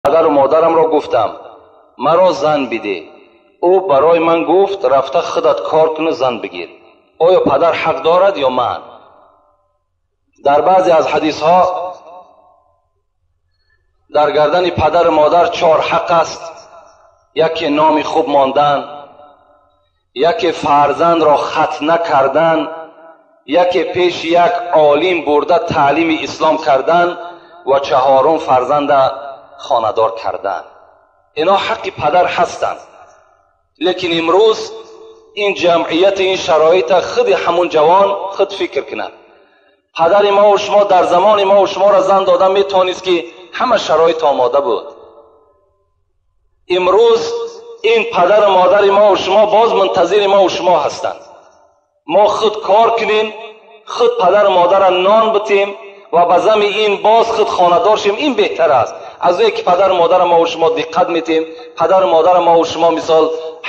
Падару модарамро гуфтам, маро зан биде. Ӯ барои ман гуфт, рафта худат кор куну зан бигир. Оё падар ҳақ дорад ё ман? Дар баъзе аз ҳадисҳо дар гардани падару модар чор ҳақ аст. Яке номи хуб мондан, яке фарзандро хатна кардан, яке пеши як олим бурда таълими ислом кардан ва чаҳорум фарзанда хонадор кардан. Ино ҳаққи падар ҳастанд. Лекин имрӯз ин ҷамъият, ин шароита худи ҳамун ҷавон худ фикр кунад. Падари мо ва шумо дар замони мо ва шуморо зан дода метавонист, ки ҳама шароит омода буд. Имрӯз ин падару модари мо ва шумо боз мунтазири мо ва шумо ҳастанд. Мо худ кор кунем, худ падару модарро нон битем ва ба зами ин боз худ хонадор шем, ин беҳтар аст. Аз ое ки падару модарро мо ва шумо диққат метем, падару модарро мо ва шумо мисол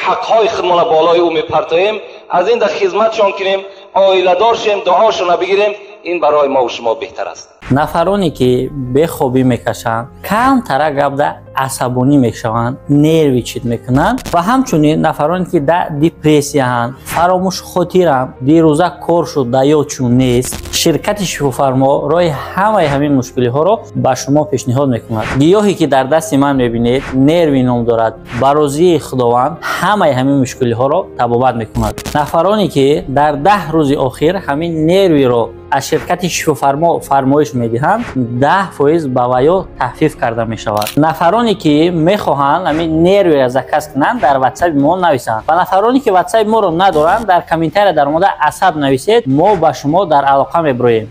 ҳақҳои худмонро болои ӯ мепартоем, аз ин дар хизматшон кунем, оиладор шем, дуошонро бигирем, ин барои мо ва шумо беҳтар аст. Нафароне ки бехобӣ мекашанд, камтара гапда асабонӣ мешаванд, нерви чит мекунанд ва ҳамчунин нафароне ки дар депрессияанд, фаромӯшхотиранд, дирӯза кор шуд, дар ёдшон нест, ширкати Шифофармо роҳи ҳамаи ҳамин мушкилиҳоро ба шумо пешниҳод мекунад. Гиёҳе ки дар дасти ман мебинед, нерви ном дорад, ба розии Худованд ҳамаи ҳамин мушкилиҳоро табобат мекунад. Нафароне ки дар 10 рӯзи охир ҳамин нервиро аз ширкати Шифофармо фармоиш медиҳанд, 10% ба ваё тахфиф карда мешавад. Нафароне ки мехоҳанд ҳамин нервиро заказ кунанд, дар ватсапи мо нависанд ва нафароне ки ватсапи моро надоранд, дар комментария дар омода асаб нависед, мо ба шумо дар алоқа мебироем.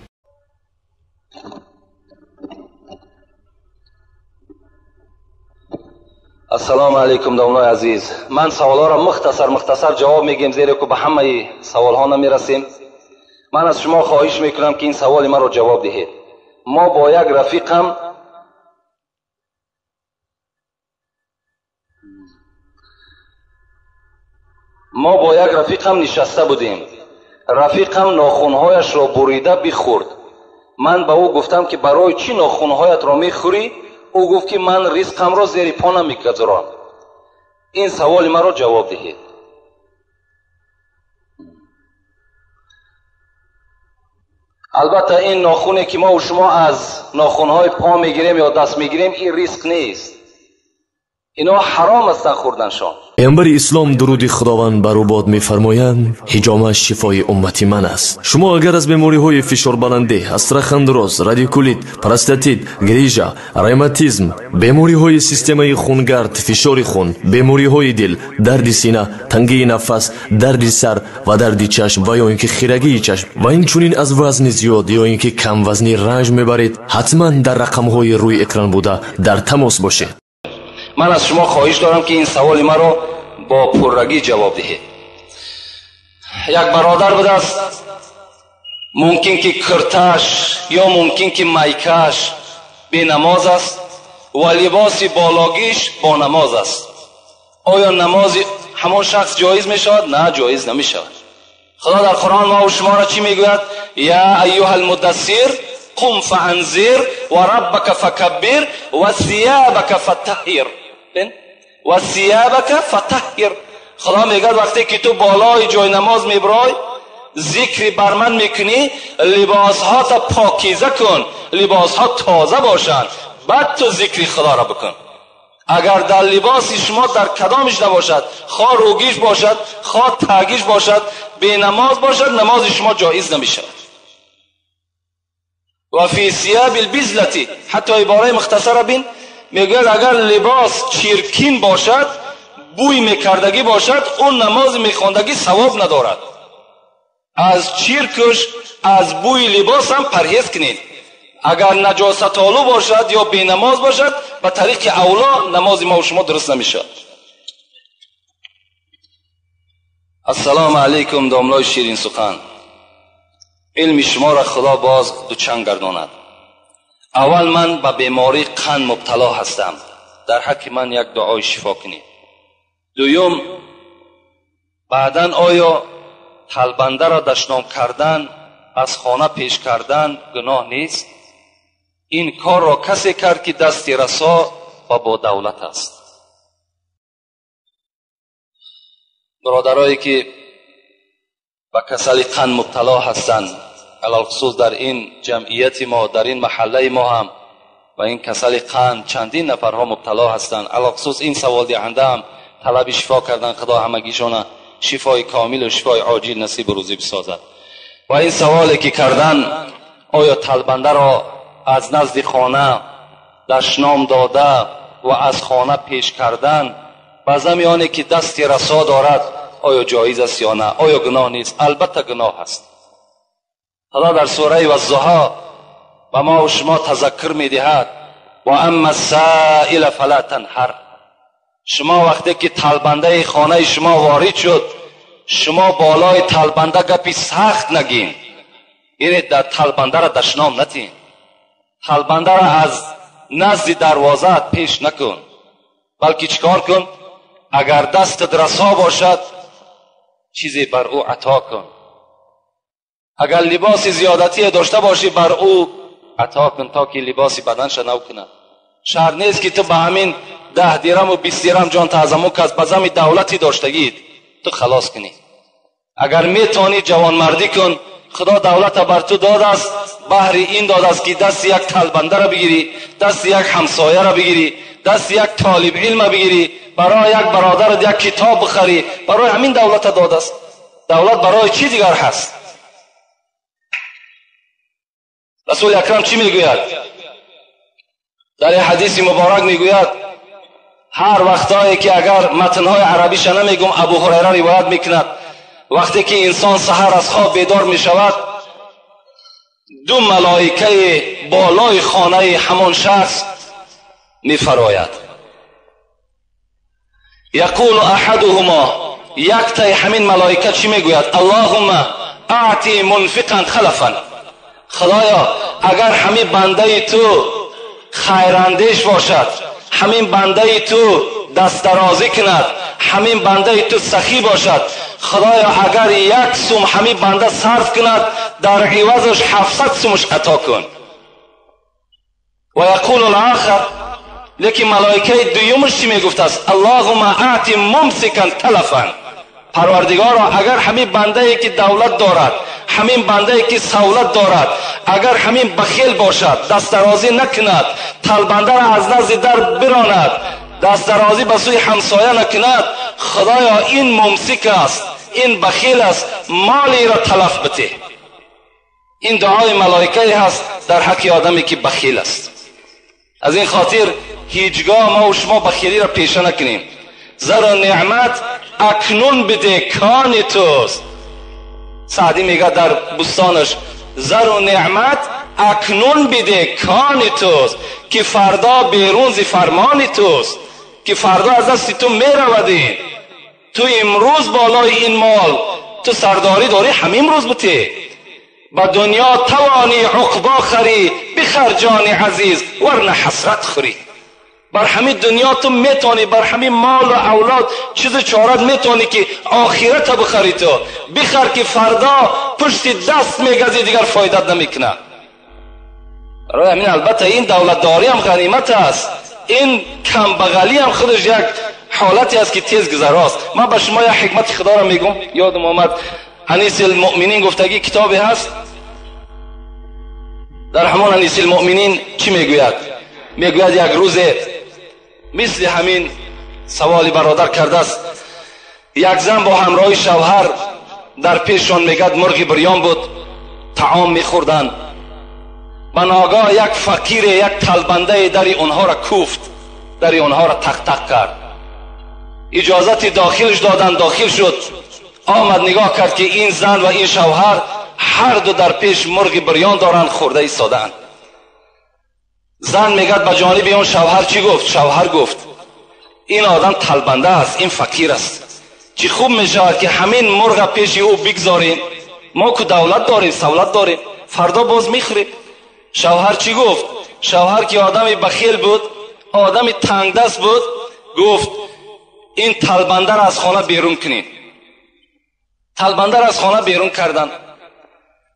Ассалому алайкум, домлои азиз. Ман саволҳоро мухтасар мухтасар ҷавоб мегӯем, зеро ки ба ҳамаи саволҳо намерасем. Ман аз шумо хоҳиш мекунам, ки ин саволи маро ҷавоб диҳед. Мо бо як рафиқам нишаста будем. Рафиқам нохунҳояшро бурида бихӯрд. Ман ба ӯ гуфтам, ки барои чӣ нохунҳоятро мехӯрӣ? Ӯ гуфт, ки ман ризқамро зери по намегузорам. Ин саволи маро ҷавоб диҳед. Албатта ин нохуне ки мо ва шумо аз нохунҳои по мегирем ё даст мегирем, ин ризқ нест. Ино ҳаром ҳастанд хӯрданшон. Паёмбари ислом дуруди Худованд бар ӯ бод мефармоянд: ҳиҷома шифои уммати ман аст. Шумо агар аз бемориҳои фишорбаландӣ, астрахандроз, радикулит, простатит, грижа, ревматизм, бемориҳои системаи хунгард, фишори хун, бемориҳои дил, дарди сина, тангии нафас, дарди сар ва дарди чашм ва ё ин ки хирагии чашм ва инчунин аз вазни зиёд ё ин ки камвазнӣ ранҷ мебаред, ҳатман дар рақамҳои рӯи экран буда дар тамос бошед. Ман аз шумо хоҳиш дорам, ки ин саволи маро бо пуррагӣ ҷавоб диҳед. Як бародар будааст, мумкин ки кирташ ё мумкин ки майкаш бенамоз аст ва либоси бологиш бо намоз аст. Оё намози ҳамон шахс ҷоиз мешавад? На, ҷоиз намешавад. Худо дар Қуръон мо ва шуморо чӣ мегӯяд? Я айюҳа алмуддассир қум фаанзир ва раббака факаббир ва сиябака фатаҳҳир. Ва сиябака фатаҳҳир. Худо мегӯяд вақте ки ту болои ҷои намоз мебирой, зикри бар ман мекунӣ, либосҳота покиза кун, либосҳо тоза бошанд, баъд ту зикри худоро бикун. Агар дар либоси шумо дар кадомиш набошад, хо рӯгиш бошад, хо тагиш бошад, бенамоз бошад, намози шумо ҷоиз намешавад. Ва фи сияби лбизлати, ҳатто ибораи мухтасара бин, мегӯяд агар либос чиркин бошад, бӯй мекардагӣ бошад, он намози мехондагӣ савоб надорад. Аз чиркуш, аз бӯи либос ҳам парҳез кунед. Агар наҷосатолу бошад ё бенамоз бошад, ба тариқи авло намози мо ва шумо дуруст намешавад. Ассалому алайкум, домлои ширинсухан. Илми шуморо Худо боз дучанд гардонад. Аввал ман ба бемории қанд мубтало ҳастам. Дар ҳаққи ман як дуои шифо кунед. Дуюм, баъдан оё талбандаро дашном кардан, аз хона пеш кардан гуноҳ нест? Ин корро касе кард, ки дасти расо و با دولت است. برادرایی که به کسل قند مبتلا هستند، علی‌الخصوص در این جمعیت ما، در این محله ما هم و این کسل قند چندین نفرها مبتلا هستند. علی‌الخصوص این سوال دهنده هم طلب شفا کردن، خدا همگیشان شفای کامل و شفای عاجل نصیب روزی بسازد. و این سوالی که کردن، آیا طلبنده را از نزد خانه دشنام داده و از خانه پیش کردن به زمیانه که دست رسا دارد آیا جایز است یا نه؟ آیا گناه نیست؟ البته گناه است. خدا در سوره والضحی به ما و شما تذکر میدهد، و اما السائل فلا تنهر. شما وقتی که طلبنده خانه شما وارد شد، شما بالای طلبنده گپی سخت نگین، یعنی در طلبنده را دشنام نتین، طلبنده را از نزد دروازه پیش نکن، بلکه چیکار کن؟ اگر دستت رسا باشد چیزی بر او عطا کن، اگر لباس زیادتی داشته باشی بر او عطا کن تا که لباس بدنش نو کنه. شرط نیست که تو به همین 10 درم و 20 درم جان تعظمو که از بزم دولتی داشتگید تو خلاص کنی. اگر میتونی جوانمردی کن، خدا دولت بر تو داد است، بهر این داد است که دست یک طلبنده را بگیری، دست یک همسایه را بگیری، دست یک طالب علم بگیری، برای یک برادر یک کتاب بخری، برای همین دولت داد است. دولت برای چی دیگر هست؟ رسول اکرم چی میگوید؟ در حدیث مبارک میگوید، هر وقتایی که اگر متنهای عربیش نمیگم، ابو هریره روایت میکند، وقتی که انسان سحر از خواب بیدار میشود، دو ملائکه بالای خانه همان شخص میفراید. یقول احدهما، یک تای همین ملائکه چی میگوید؟ اللهم اعطی منفقا خلفا. خدایا اگر همین بنده تو خیراندیش باشد، همین بنده تو دست درازی کند، همین بنده تو سخی باشد، خدایا اگر یک سوم همین بنده صرف کند، در عوضش 700 سومش عطا کن. و یقول الاخر، لیکن ملائکه دویمش چی میگفت است؟ اللهم اعطی ممسکا تلفا. پروردگارا اگر همین بنده ای که دولت دارد، همین بنده ای که سولت دارد، اگر همین بخیل باشد، دست درازی نکند، طلبنده را از نزد در براند، دست درازی به سوی همسایه نکند، خدایا این ممسک است، این بخیل است، مالی را تلف بده. این دعای ملائکه هست در حق آدمی که بخیل است. از این خاطر هیچگاه ما و شما بخیلی را پیشه نکنیم. زر و نعمت اکنون بده کان توست. سعدی میگه در بستانش، زر و نعمت اکنون بده کان توست، که فردا بیرون ز فرمان توست، که فردا از دست تو میرودین. تو امروز بالای این مال تو سرداری داری، همین روز بته. با دنیا توانی عقبا خری، بخر جان عزیز ورنه حسرت خوری. بر همین دنیا تو میتونی، بر همین مال و اولاد چیز چارت میتونی که آخرت بخری، تو بخر که فردا پشت دست میگزی دیگر فایدت نمیکنه. برای همین البته این دولتداری هم غنیمت است، این کم بغلی هم خودش یک حالتی است که تیز گذراست. من به شما یک حکمت خدا را میگم، یادم آمد انیس المؤمنین گفتگی کتابی هست، در همان انیس المؤمنین چی میگوید؟ میگوید یک روز مثل همین سوالی برادر کرده است، یک زن با همراه شوهر در پیششان میگد مرغ بریان بود، طعام میخوردن، و ناگاه یک فقیر، یک طلبنده در اونها را کوفت، در اونها را تق تق کرد. اجازت داخلش دادن، داخل شد، آمد نگاه کرد که این زن و این شوهر هر دو در پیش مرغ بریان دارند، خورده ایستادند. زن میگد به جانب اون شوهر چی گفت؟ شوهر گفت این آدم طلبنده است، این فقیر است، چی خوب میشود که همین مرغ پیش او بگذاریم، ما که دولت داریم، سولت داریم، فردا باز میخوریم. شوهر چی گفت؟ شوهر که آدم بخیل بود، آدم تنگ دست بود، گفت این طلبنده را از خانه بیرون کنین. طلبنده را از خانه بیرون کردن.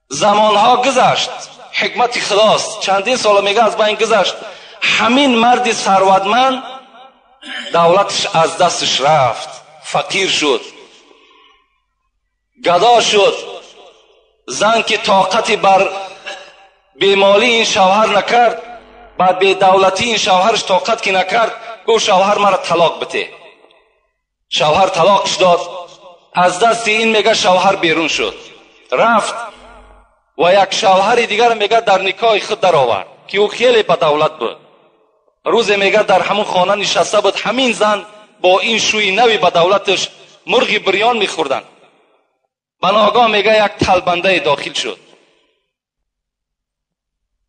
زمانها گذشت، حکمت خداست، چندین سال میگه از بین گذشت، Ҳамин марди сарватманд давлаташ аз дасташ рафт, фақир шуд, гадо шуд. Зан ки тоқати бар бемолии ин шавҳар накард, бар бедавлатии ин шавҳараш тоқат ки накард, гуфт: шавҳар, маро талоқ бите. Шавҳар талоқш дод. Аз дасти ин, мега, шавҳар берун шуд, рафт ва як шавҳари дигар, мега, дар никоҳи худ даровард, ки ӯ хеле бадавлат буд. Рӯзе, мега, дар ҳамун хона нишаста буд ҳамин зан бо ин шӯи нави бадавлаташ, мурғи бирён мехӯрданд. Ба ногоҳ, мега, як талбандае дохил шуд.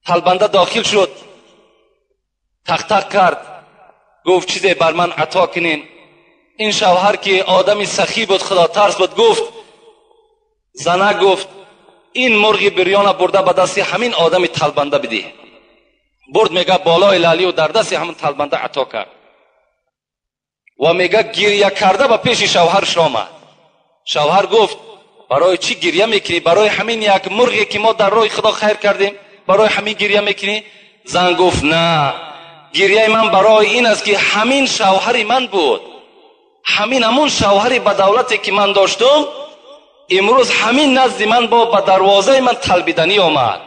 Талбанда дохил шуд, тақтақ кард, гуфт: чизе бар ман ато кунин. Ин шавҳар, ки одами сахӣ буд, худотарс буд, гуфт: зана, гуфт, ин мурғи бирёна бурда ба дасти ҳамин одами талбанда бидиҳ. Бурд, мега, болои лалию дар дасти ҳамин талбанда ато кард ва, мега, гиря карда ба пеши шавҳарш омад. Шавҳар гуфт: барои чӣ гиря мекунӣ? Барои ҳамин як мурғе, ки мо дар роҳи Худо хайр кардем, барои ҳамин гиря мекунӣ? Зан гуфт: на, гиряи ман барои ин аст, ки ҳамин шавҳари ман буд, ҳамин ҳамун шавҳари бадавлате, ки ман доштум, имрӯз ҳамин назди ман бо ба дарвозаи ман талбиданӣ омад.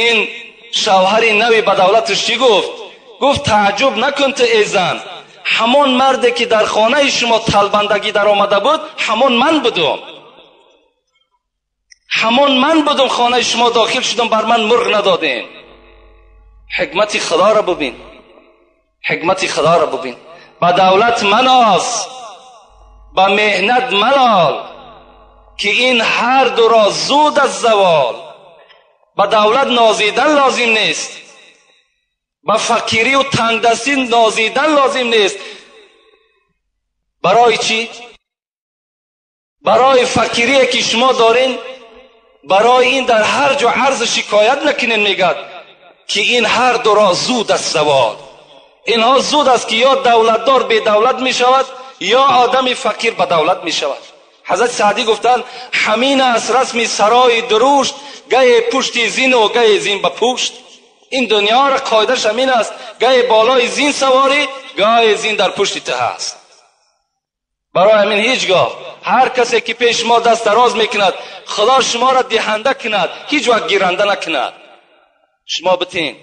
Ин шавҳари нави бадавлаташ чӣ гуфт? Гуфт: тааҷҷуб накун ту, эй зан, ҳамон марде, ки дар хонаи шумо талбандагӣ даромада буд, ҳамон ман будум, ҳамон ман будум. Хонаи шумо дохил шудам, бар ман мурғ надодем. Ҳикмати Худоро бубин, ҳикмати Худоро бубин. Ба давлат маноз, ба меҳнат малол, ки ин ҳар дуро зуд аз завол. Ба давлат нозидан лозим нест, ба фақирию тангдастӣ нозидан лозим нест. Барои чӣ? Барои фақирие, ки шумо дорин, барои ин дар ҳар ҷо арзу шикоят накунен. Мегӯяд, ки ин ҳар дуро зуд аст завол. Инҳо зуд аст, ки ё давлатдор бедавлат мешавад, ё одами фақир ба давлат мешавад. Ҳазрати Саъдӣ гуфтанд: ҳамин аст расми сарои дурушт, гае пушти зину гае зин ба пушт. Ин дунёро қоидааш ҳамин аст: гае болои зин саворӣ, гае зин дар пушти ту ҳаст. Барои ҳамин ҳеҷ гоҳ ҳар касе, ки пеш шумо даст дароз мекунад, Худо шуморо диҳанда кунад, ҳеҷ вақт гиранда накунад. Шумо битин,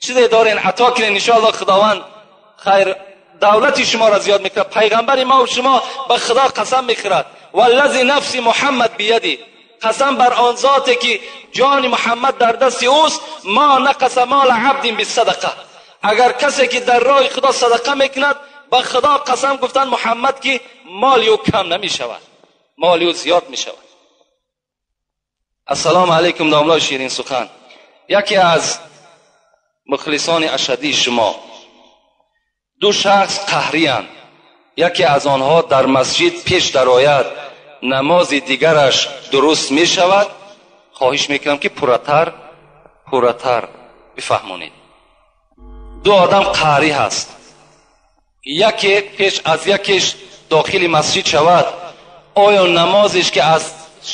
чизе дорен, ато кунен, иншоалло Худованд хайр давлати шуморо зиёд мекунад. Пайғамбари мо шумо ба Худо қасам мехӯрад: والذی نفس محمد بیده, қасам бар он зоте, ки ҷони Муҳаммад дар дасти ӯст, ما نقص مال عبد بصدقة. Агар касе, ки дар роҳи Худо садақа мекунад, ба Худо қасам, гуфтанд Муҳаммад, ки моли ӯ кам намешавад, моли ӯ зиёд мешавад. Ассалому алайкум, домлои ширин сухан, яке аз мухлисони ашадии шумо. Ду шахс қаҳриянд, яке аз онҳо дар масҷид пеш дарояд, намози дигараш дуруст мешавад? Хоҳиш мекунам, ки пурратар, пурратар бифаҳмонед. Ду одам қаҳрӣ ҳаст, яке пеш аз якеш дохили масҷид шавад, оё намозеш, ки аз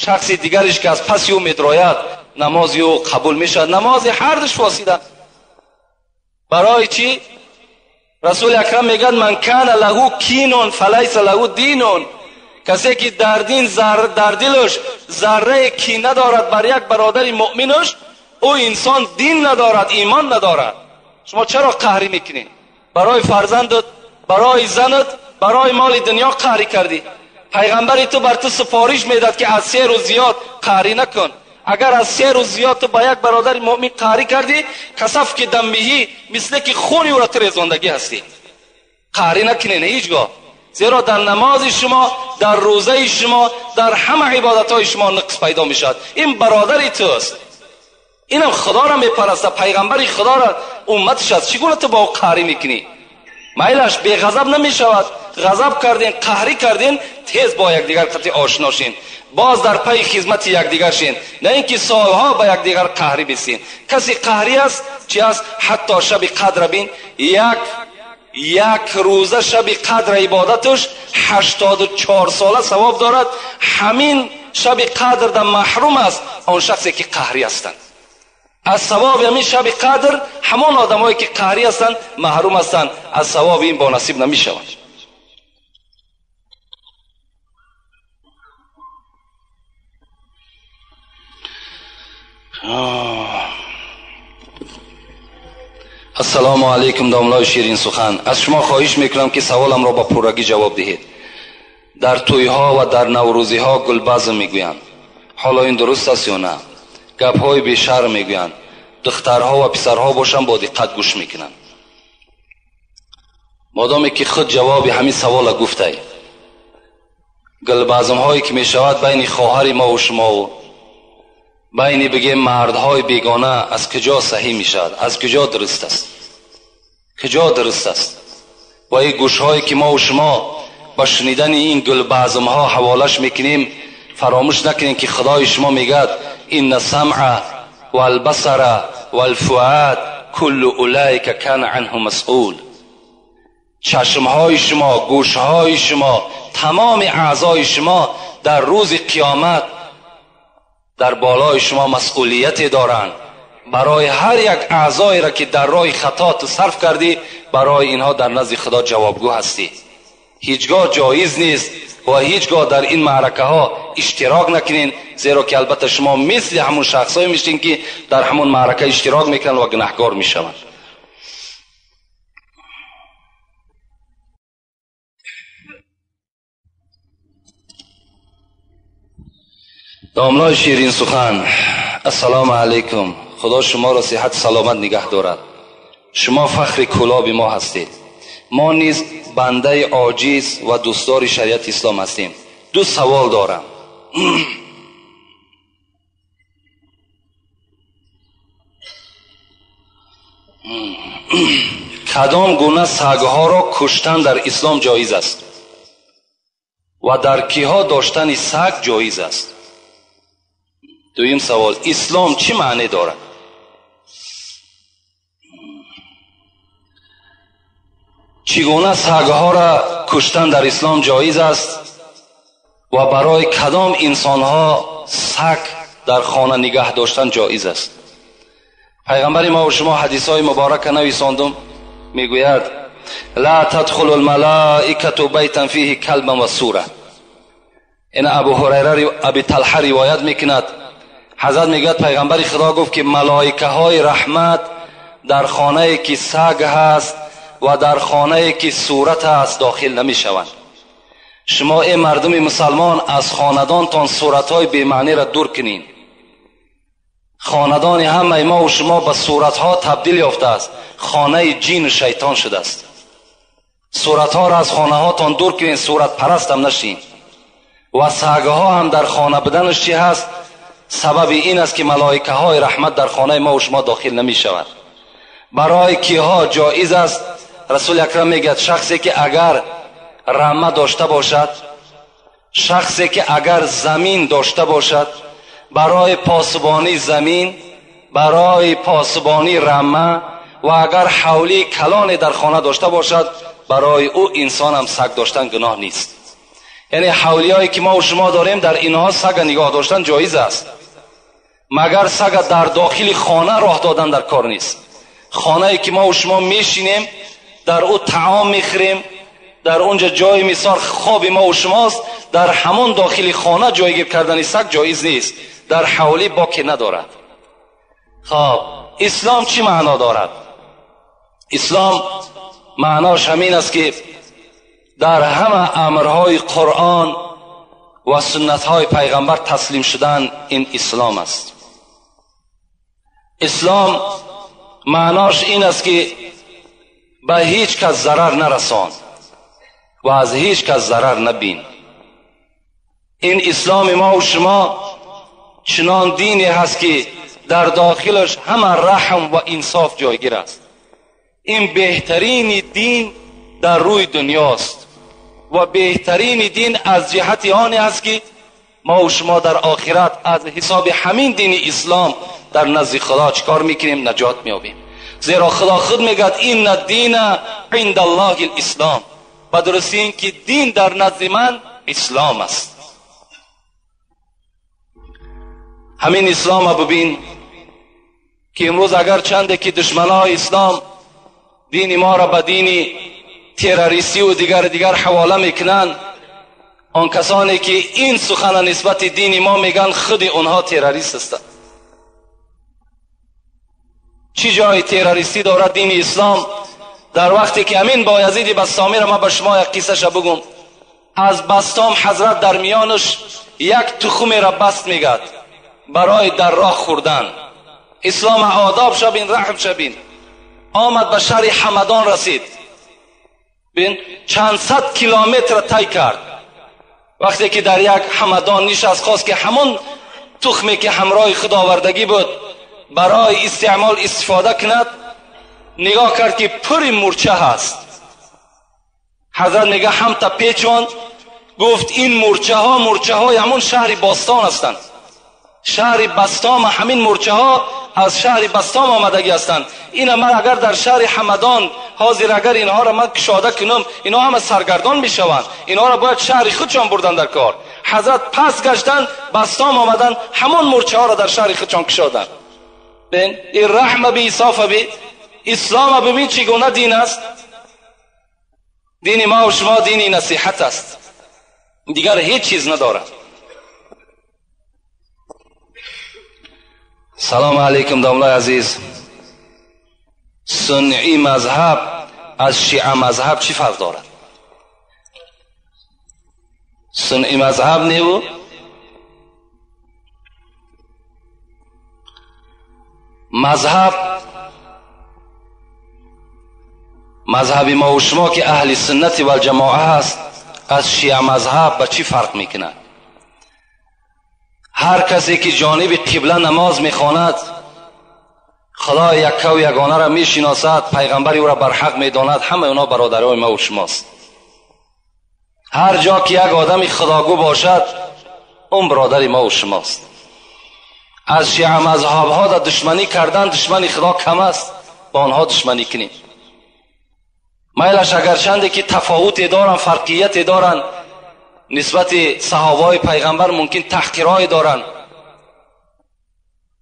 шахси дигареш, ки аз паси ӯ медрояд, намози ӯ қабул мешавад? Намози ҳардуш фосида. Барои чӣ? Расули акрам мегӯяд: من كان له كين فليس له دين. Касе, ки дар дин дар дилаш заррае кина дорад бар як бародари муъминаш, ӯ инсон дин надорад, имон надорад. Шумо чаро қаҳрӣ мекунед? Барои фарзандат, барои занат, барои моли дунё қаҳрӣ кардӣ. Пайғамбари ту бар ту супориш медад, ки аз 3 рӯз зиёд қаҳрӣ накун. Агар аз 3 рӯз зиёд ту ба як бародари муъмин қаҳрӣ кардӣ, كسفك دمه, мисле ки хуни ӯро ту резондагӣ ҳастӣ. Қаҳрӣ накунед ҳеҷ гоҳ, зеро дар намози шумо, дар рӯзаи шумо, дар ҳама ибодатҳои шумо нуқс пайдо мешавад. Ин бародари туст, инам Худоро мепарастад, пайғамбари Худоро умматиш аст. Чӣ гуна ту бо ӯ қаҳрӣ мекунӣ? Майлаш, беғазаб намешавад. Ғазаб карден, қаҳрӣ карден, тез бо якдигар қатъи ошно шин, боз дар пайи хизмати якдигар шин, на ин ки солҳо ба якдигар қаҳрӣ бисин. Касе қаҳрӣ аст, чи аст? Ҳатто шаби қадра бин, як як рӯза шаби қадра ибодаташ 84 сола савоб дорад. Ҳамин шаби қадр да маҳрум аст он шахсе, ки қаҳрӣ ҳастанд. Аз савоби ҳамин шаби қадр ҳамон одамое ки қаҳрӣ ҳастанд маҳрум ҳастанд, аз савоби ин бонасиб намешаванд. Ассалому алайкум домлаи ширин сухан. Аз шумо хоҳиш мекунам ки саволамро ба пуррагӣ ҷавоб диҳед. Дар тӯйҳо ва дар наврӯзиҳо гулбазм мегӯянд. Ҳоло ин дуруст аст ё на? Гапҳои бешарм мегӯянд. Духтарҳо ва писарҳо бошанд бо диққат гӯш мекунанд. Модоме ки худ ҷавоби ҳамин савола гуфтай, гулбазмҳое ки мешавад байни хоҳари мо ва шумову байни бигем мардҳои бегона аз куҷо саҳӣ мешавад? Аз куҷо дуруст аст? Куҷо дуруст аст? Ва ин гӯшҳое ки мо ва шумо ба шунидани ин гулбазмҳо ҳаволаш мекунем, фаромӯш накунем ки худои шумо мегӯяд инна самъа валбасара валфуад куллу улайка кана анҳу масъул. Чашмҳои шумо, гӯшҳои шумо, тамоми аъзои шумо дар рӯзи қиёмат дар болои шумо масъулияте доранд. Барои ҳар як аъзоеро ки дар роҳи хато ту сарф кардӣ, барои инҳо дар назди худо ҷавобгӯ ҳастӣ. Ҳеҷгоҳ ҷоиз нест ва ҳеҷгоҳ дар ин маъракаҳо иштирок накунед, зеро ки албатта шумо мисли ҳамон шахсҳое мешед ки дар ҳамон маърака иштирок мекунанд ва гунаҳкор мешаванд. Домлаи ширин сухан, ассалому алайкум. Худо шуморо сиҳат саломат нигаҳ дорад. Шумо фахри кӯлоби мо ҳастед. Мо низ бандаи оҷиз ва дӯстдори шариати ислом ҳастем. Ду савол дорам. Кадом гуна сагҳоро куштан дар ислом ҷоиз аст ва дар киҳо доштани саг ҷоиз аст? Дуюм савол, ислом чӣ маъне дорад? Чӣ гуна сагҳоро куштан дар ислом ҷоиз аст ва барои кадом инсонҳо саг дар хона нигаҳ доштан ҷоиз аст? Пайғамбари мо ва шумо ҳадисҳои муборака нависондум, мегӯяд ла тадхулу лмалаикату байтан фиҳи калбан ва сура. Ин Абу Ҳурайра Аби Талҳа ривоят мекунад. Ҳазрат мегӯяд пайғамбари Худо гуфт ки малоикаҳои раҳмат дар хонае ки саг ҳаст ва дар хонае ки сурат аст дохил намешаванд. Шумо эй мардуми мусалмон аз хонадонтон суратҳои бемаъниро дур кунед. Хонадони ҳамаи мо ва шумо ба суратҳо табдил ёфтааст, хонаи ҷину шайтон шудааст. Суратҳоро аз хонаҳотон дур кунед, суратпарастам нашин. Ва сагҳо ҳам дар хона буданаш чӣ ҳаст? Сабаби ин аст ки малоикаҳои раҳмат дар хонаи мо ва шумо дохил намешавад. Барои киҳо ҷоиз аст? Расули акрам мегӯяд шахсе ки агар рама дошта бошад, шахсе ки агар замин дошта бошад, барои посбонии замин, барои посбонии рама ва агар ҳавлии калоне дар хона дошта бошад, барои ӯ инсонам саг доштан гуноҳ нест. Яъне ҳавлиҳое ки мо ва шумо дорем, дар инҳо сага нигоҳ доштан ҷоиз аст, магар сага дар дохили хона роҳ додан дар кор нест. Хонае ки мо ва шумо мешинем, дар ӯ таом мехӯрем, дар онҷа ҷои мисол хоби мо ва шумост, дар ҳамон дохили хона ҷойгир кардани саг ҷоиз нест, дар ҳавлӣ боке надорад. Хоб, ислом чӣ маъно дорад? Ислом маънош ҳамин аст ки дар ҳама амрҳои Қуръон ва суннатҳои пайғамбар таслим шудан ин ислом аст. Ислом маънош ин аст ки ба ҳеҷ кас зарар нарасон ва аз ҳеҷ кас зарар набин. Ин исломи мо ва шумо чунон дине ҳаст ки дар дохилаш ҳама раҳм ва инсоф ҷойгир аст. Ин беҳтарини дин дар рӯи дунёст ва беҳтарини дин аз ҷиҳати оне аст ки мо ва шумо дар охират аз ҳисоби ҳамин дини ислом дар назди Худо чӣ кор мекунем? Наҷот меёбем. Зеро Худо худ мегӯяд инна дина инда Аллоҳи лислом. Ба дурустӣ ин ки дин дар назди ман ислом аст. Ҳамин ислома бибин, که امروز اگر چنده که دشمنای اسلام دین ما را به دین تروریستی و دیگر حواله میکنن، آن کسانی که این سخن نسبت دین ما میگن خود اونها تروریست هستند. چی جای تروریستی دارد دین اسلام؟ در وقتی که امین بایزید بسطامی را ما به شما یک قصه بگم. از بسطام حضرت در میانش یک تخم را بست میگد برای در راه خوردن. اسلام آداب شبین، رحم شبین. آمد به شهر حمدان رسید، بین چند صد کیلومتر طی کرد. وقتی که در یک حمدان نشست، خواست که همون تخمی که همراه خود آوردگی بود برای استعمال استفاده کند. نگاه کرد که پر مورچه هست. حضرت میگه هم تا پیچوند، گفت این مورچه ها مورچه های همون شهر باستان هستند. شهر بسطام، همین مورچه ها از شهر بسطام آمدگی هستند. این من اگر در شهر حمدان حاضر اگر اینها را من کشاده کنم، اینها همه سرگردان میشوند. اینها را باید شهر خودشان بردن در کار. حضرت پس گشتن، بسطام آمدن، همون مورچه ها را در شهر خودشان کشادن. ببین این رحم بی ایصاف بی اسلام ببین چگونه دین است. دین ما و شما دین نصیحت است، دیگر هیچ چیز ندارد. سلام علیکم داملای عزیز. سنی مذهب از شیعه مذهب چی فرق دارد؟ سنی مذهب نیو مذهب، مذهب ما و شما که اهل سنت و الجماعه هست از شیعه مذهب به چی فرق میکند؟ هر کسی که جانب قبله نماز میخواند، خدای یکه و یگانه را میشناسد، پیغمبر او را برحق میداند، همه اونا برادرای ما و شماست. هر جا که یک آدم خداگو باشد، اون برادر ما و شماست. از شیعه مذهب ها در دشمنی کردن دشمنی خدا کم است، با آنها دشمنی کنیم. میلش اگرچنده که تفاوت دارن، فرقیت دارن نسبت صحابه پیغمبر، ممکن تحقیرهای دارن،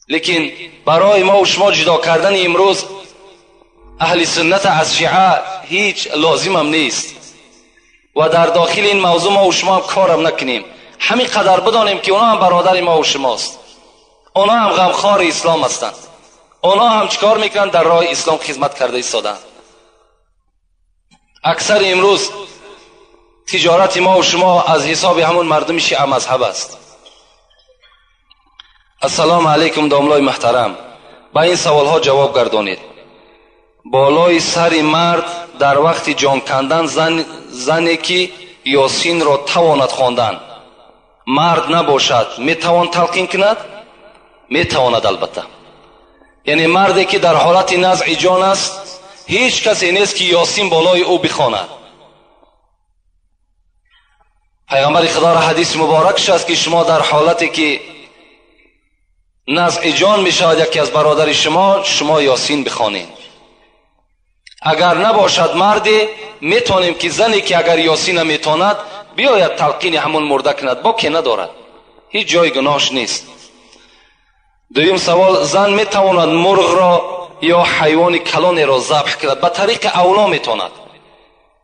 لیکن برای ما و شما جدا کردن امروز اهل سنت از شیعه هیچ لازم هم نیست و در داخل این موضوع ما و شما هم کارم نکنیم. همین قدر بدانیم که اونا هم برادر ما و شماست، اونا هم غمخوار اسلام هستند، اونا هم چیکار میکنن؟ در راه اسلام خدمت کرده ایستادند. اکثر امروز تجارت ما و شما از حساب همون مردم شیعه مذهب است. السلام علیکم داملای محترم. با این سوال ها جواب گردانید. بالای سر مرد در وقت جان کندن زنی که یاسین را تواند خواندن، مرد نباشد میتوان تلقین کند؟ میتواند البته. یعنی مردی که در حالت نزع جان است، هیچ کسی نیست که یاسین بالای او بخواند. پیغمبر خدا را حدیث مبارکش است که شما در حالتی که نزع جان می شود یکی از برادر شما، شما یاسین بخوانید. اگر نباشد مردی، میتونیم که زنی که اگر یاسین نمیتواند بیاید تلقین همون مرده کند، با که ندارد، هیچ جای گناهش نیست. دویم سوال، زن میتواند مرغ را یا حیوان کلانی را ذبح کند؟ به طریق اولا میتواند.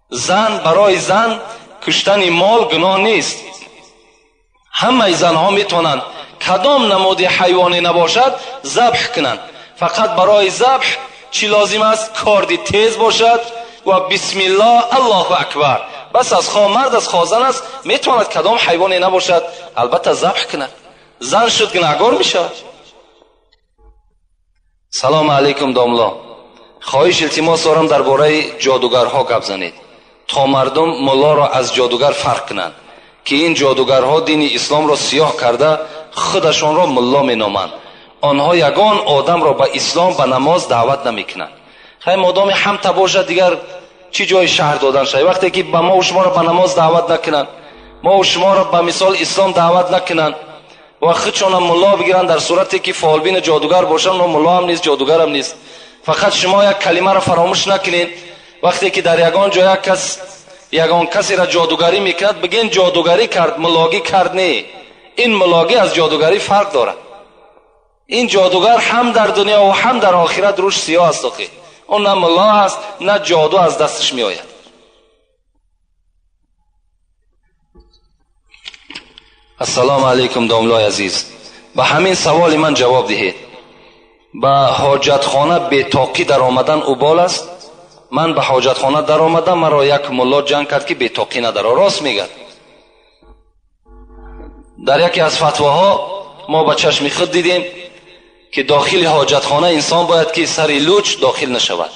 زن، برای زن کشتن مال گناه نیست. همه زنها میتونند کدام نمود حیوانی نباشد ذبح کنند. فقط برای ذبح چی لازم است؟ کاردی تیز باشد و بسم الله الله اکبر. بس از خواه مرد از خواه زن است، میتواند کدام حیوانی نباشد البته ذبح کند. زن شد گناهگار میشود. سلام علیکم داملا. خواهش التماس دارم درباره جادوگرها گپ زنید تا مردم ملا را از جادوگر فرق کنند که این جادوگرها دین اسلام را سیاه کرده خودشان را ملا مینامند. آنها یگان آدم را به اسلام به نماز دعوت نمیکنند. خیلی مادام هم تا باشد دیگر چی جای شهر دادن شد؟ وقتی که به ما و شما را به نماز دعوت نکنند، ما و شما را به مثال اسلام دعوت نکنند و خودشان هم ملا بگیرند، در صورتی که فالبین جادوگر باشند، ملا هم نیست جادوگر هم نیست. فقط شما یک کلمه را فراموش نکنید. وقتی که در یگان جای یک کس یگان کسی را جادوگری میکرد، بگین جادوگری کرد، ملاگی کرد نه. این ملاگی از جادوگری فرق دارد. ин ҷодугар ҳам дар дунё ва ҳам дар охират рӯш сиёҳ аст. Охи он на мулло аст, на ҷоду аз дасташ меояд. Ассалому алайкум домлои азиз, ба ҳамин саволи ман ҷавоб диҳед. Ба ҳоҷатхона бетоқӣ даромадан убол аст? Ман ба ҳоҷатхона даромадам, маро як мулло ҷанг кард ки бетоқӣ надаро. Рост мегӯяд. Дар яке аз фатвоҳо мо ба чашми худ дидем ки дохили ҳоҷатхона инсон бояд ки сари луч дохил нашавад,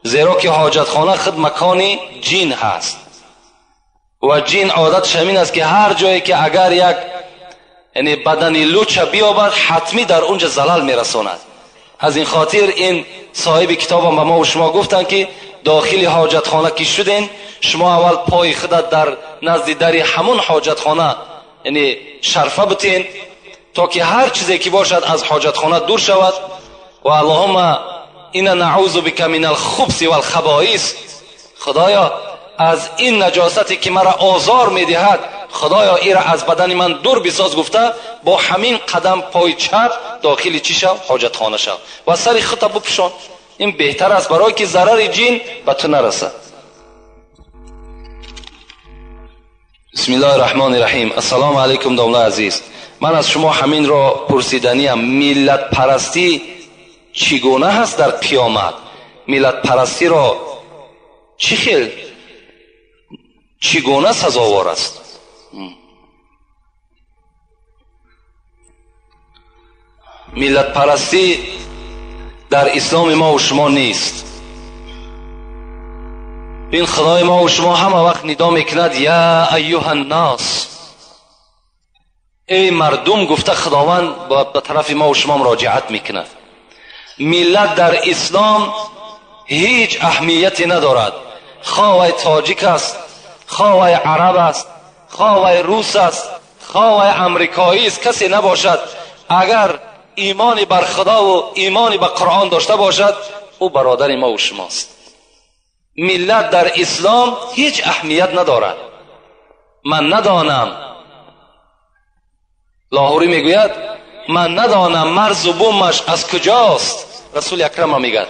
зеро ки ҳоҷатхона худ макони ҷин ҳаст ва ҷин одатш ҳамин аст ки ҳар ҷое ки агар як яъне бадани луча биёбад, ҳатмӣ дар онҷа залал мерасонад. Аз ин хотир ин соҳиби китобам ба мо ва шумо гуфтанд ки дохили ҳоҷатхона ки шуден, шумо аввал пои худат дар назди дари ҳамон ҳоҷатхона яъне шарфа бутен, то ки ҳар чизе ки бошад аз ҳоҷатхона дур шавад. Ва аллоҳумма инна наъузу бика мин алхубси валхабоис, худоё аз ин наҷосате ки маро озор медиҳад, худоё ира аз бадани ман дур бисоз гуфта, бо ҳамин қадам пои чап дохили чӣ шав? Ҳоҷатхона шав ва сари худта бупӯшон. Ин беҳтар аст барое ки зарари ҷин ба ту нарасад. Бисмиллоҳи раҳмони раҳим. Ассалому алайкум домлаи азиз, ман аз шумо ҳаминро пурсиданиям: миллатпарастӣ чӣ гуна ҳаст дар қиёмат? Миллатпарастиро чӣ хел, чӣ гуна сазовор аст? Миллатпарастӣ дар исломи мо ва шумо нест. Ин худои мо ва шумо ҳама вақт нидо мекунад: я айюҳа ннос, эй мардум, гуфта худованд ба тарафи мо ва шумо муроҷиат мекунад. Миллат дар ислом ҳеҷ аҳамияте надорад. Хоҳ вай тоҷик аст, хоҳ вай араб аст, хоҳ вай рус аст, хоҳ вай амрикоӣ аст, касе набошад, агар имони бар худову имони ба қуръон дошта бошад, ӯ бародари мо ва шумост. Миллат дар ислом ҳеҷ аҳамият надорад. Ман надонам, Лоҳурӣ мегӯяд, ман надонам марзу бумаш аз куҷост. Расули акрам мегӯяд,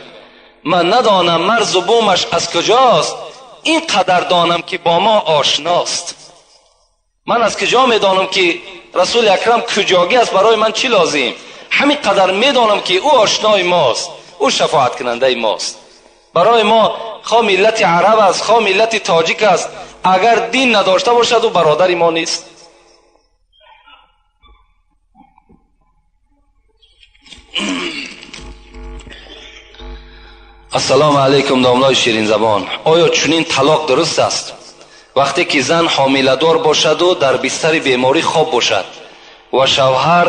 ман надонам марзу бумаш аз куҷост, ин қадар донам ки бо мо ошност. Ман аз куҷо медонам ки расули акрам куҷогӣ аст, барои ман чӣ лозим? Ҳамин қадар медонам ки ӯ ошнои мост, ӯ шафоаткунандаи мост. Барои мо хоҳ миллати араб аст, хоҳ миллати тоҷик аст, агар дин надошта бошад, ӯ бародари мо нест. Ассалому алайкум домлои ширинзабон, оё чунин талоқ дуруст аст? Вақте ки зан ҳомиладор бошаду дар бистари беморӣ хоб бошад ва шавҳар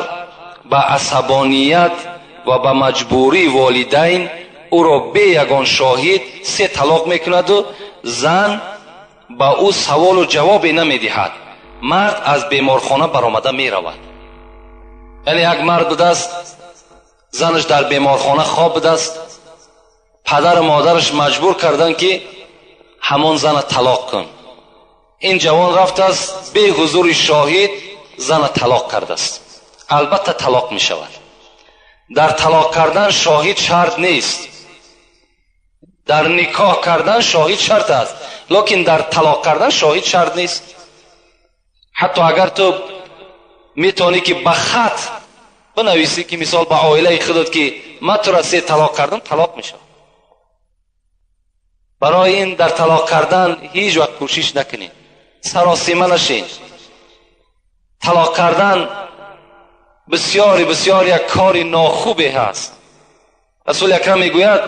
ба асабоният ва ба маҷбурии волидайн ӯро бе ягон шоҳид 3 талоқ мекунаду зан ба ӯ саволу ҷавобе намедиҳад, мард аз беморхона баромада меравад. Яъне як мард будааст, занаш дар беморхона хоб будааст, падару модараш маҷбур карданд ки ҳамон зана талоқ кун. Ин ҷавон рафтааст, бе ҳузури шоҳид зана талоқ кардааст. Албатта талоқ мешавад. Дар талоқ кардан шоҳид шарт нест, дар никоҳ кардан шоҳид шарт аст, лекин дар талоқ кардан шоҳид шарт нест. Ҳатто агар ту метавонӣ ки ба хат бинависӣ ки мисол ба оилаи худат ки ман тура 3 талоқ кардам, талоқ мешавад. Барои ин дар талоқ кардан ҳеҷ вақт кӯшиш накунед, саросима нашед. Талоқ кардан бисёри бисёр як кори нохубе ҳаст. Расули акрам мегӯяд: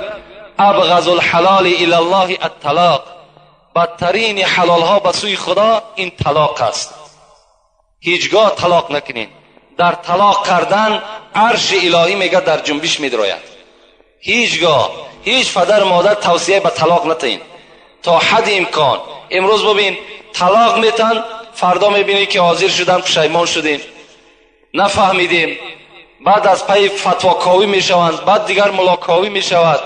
абғазу лҳалоли ила ллоҳи атталоқ, бадтарини ҳалолҳо ба сӯи худо ин талоқ аст. Ҳеҷгоҳ талоқ накунед. Дар талоқ кардан арши илоҳӣ мегӯяд дар ҷунбиш медрояд. Ҳеҷгоҳ ҳеҷ падар модар тавсия ба талоқ натаин то ҳадди имкон. Имрӯз бибин, талоқ метан, фардо мебинӣ ки ҳозир шудан, пушаймон шудем, нафаҳмидем, баъд аз пайи фатвоковӣ мешаванд, баъд дигар мулоковӣ мешавад.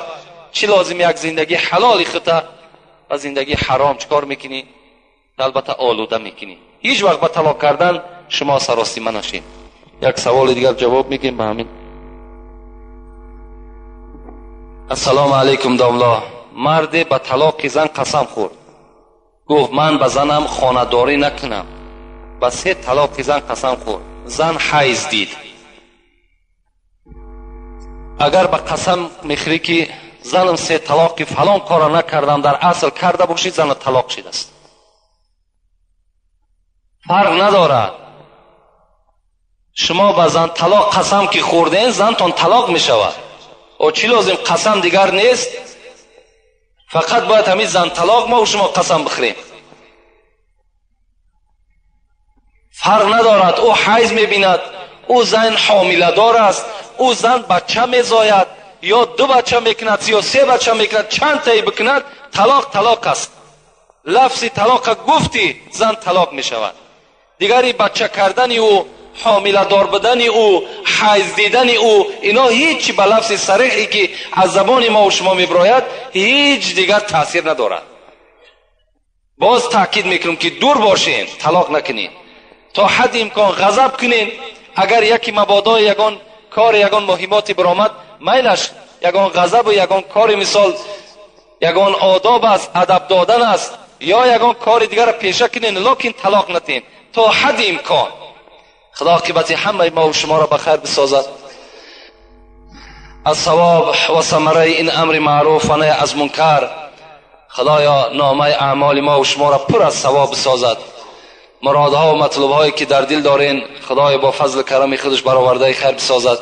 Чӣ лозим? Як зиндагии ҳалоли хута ва зиндагии ҳаром чӣ кор мекунӣ? Албатта олуда мекунӣ. Ҳеҷ вақт ба талоқ кардан шумо саросима нашед. Як саволи дигар ҷавоб мегӯем ба ҳамин. Ассалому алайкум домла. Марде ба талоқи зан қасам хӯрд. Гуфт ман ба занам хонадорӣ накунам. Ба се талоқи зан қасам хӯрд. Зан ҳайз дид. Агар ба қасам мехӯрӣ ки занам се талоқи фалон кора накардам, дар асл карда бошӣ, зана талоқ шидааст. Фарқ надорад. Шумо ба зан талоқ қасам ки хӯрден, зантон талоқ мешавад. О чӣ лозим қасам дигар нест? Фақат бояд ҳамин зан талоқ мо шумо қасам бихӯрем. Фарқ надорад, ӯ ҳайз мебинад, ӯ зан ҳомиладор аст, ӯ зан бача мезояд, ё ду бача мекунад, ё се бача мекунад, чанд таи бикунад, талоқ талоқ аст. Лафзи талоқа гуфтӣ, зан талоқ мешавад. Дигари бача кардани ӯ, ҳомиладор будани ӯ, ҳайз дидани ӯ, ино ҳеҷ ба лафзи сариҳе ки аз забони мо шумо мебирояд, ҳеҷ дигар таъсир надорад. Боз таъкид мекунем ки дур бошен, талоқ накунед. То ҳадди имкон ғазаб кунед. Агар яке мабодо ягон кор, ягон муҳимоти биромад, майлаш ягон ғазабу ягон кори, мисол ягон одоб аст, адаб додан аст, ё ягон кори дигарро пеша кунед, лекин талоқ натиҳед то ҳадди имкон. Худо оқибати ҳамаи мо шуморо ба хайр бисозад. Аз савоб ва самараи ин амри маъруф ва наҳй аз мункар Худоё номаи аъмоли мо шуморо пур аз савоб бисозад. Муродҳо ва матлубҳое ки дар дил дорен, Худоё бо фазлу карами худаш баровардаи хайр бисозад.